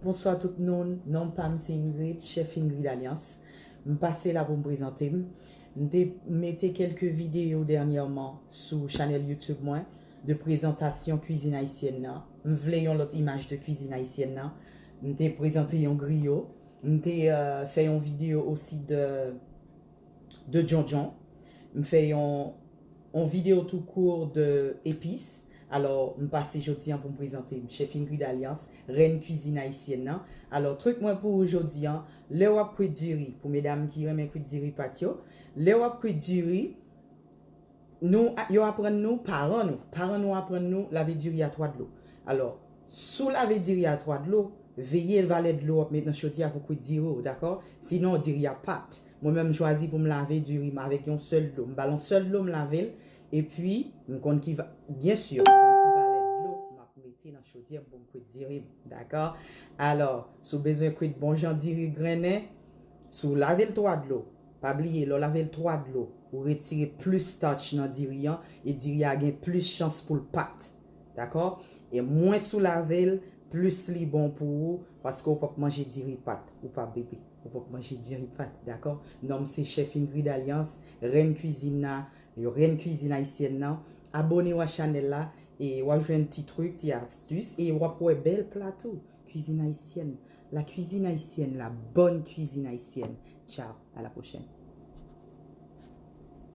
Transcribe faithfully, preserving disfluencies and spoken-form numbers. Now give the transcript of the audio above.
Bonswa tout moun, non pa m se Ingrid, chèf Ingrid Alliance. M pase la pou m prezante m. M te mete kèlke videyo dènyèman sou chanèl YouTube mwen de prezantasyon kwizin ayisyèn nan. M vle yon lòt imaj de kwizin ayisyèn nan. M te prezante yon griyo. M te euh, fè yon videyo osi de, de djondjon. M fè yon, yon videyo tou kour de epis. Alò, m pase jodi an pou m prezante m. Chèf Ingrid Alliance, rèn kwizin ayisyèn nan. Alò, trik mwen pou ou jodi an, lè w ap kwit diri, pou medam ki renmen kwit diri pat yo, lè w ap kwit diri, nou, yo aprann nou, paran nou, paran nou aprann nou, lave diri a twa dlo. Alò, si w lave diri a twa dlo, veye valè dlo w ap met nan chodyè a pou kwit diri w, dakò? Sinon, diri a pat. Mwen menm, m chwazi pou m lave diri m avèk yon sèl dlo. M ba l yon sèl dlo, m lave l, epi m konn ki va, byen si, m konn ki valè dlo m ap mete nan chodyè pou m kwit diri m, dakò? Alò, si w bezwen kwit bon jan diri grennen, si w lave l twa dlo, pa bliye, lè w lave l twa dlo, ou retire plis starch nan diri an, e diri a gen plis chans pou l pat. Dakò? E mwens ou lave l, plis li bon pou ou, paske ou p ap manje diri pat. Ou pa bebe. Ou p ap manje diri pat. Dakò? Non m se chèf Ingrid Alliance, rèn kwizin nan, rèn kwizin ayisyèn nan. Abone w a chanèl la, e w ap jwenn ti trik, ti astis, e w ap wè bèl pla tou. Kwizin ayisyèn. La kwizin ayisyèn, la bòn kwizin ayisyèn. Ciao, à la prochaine.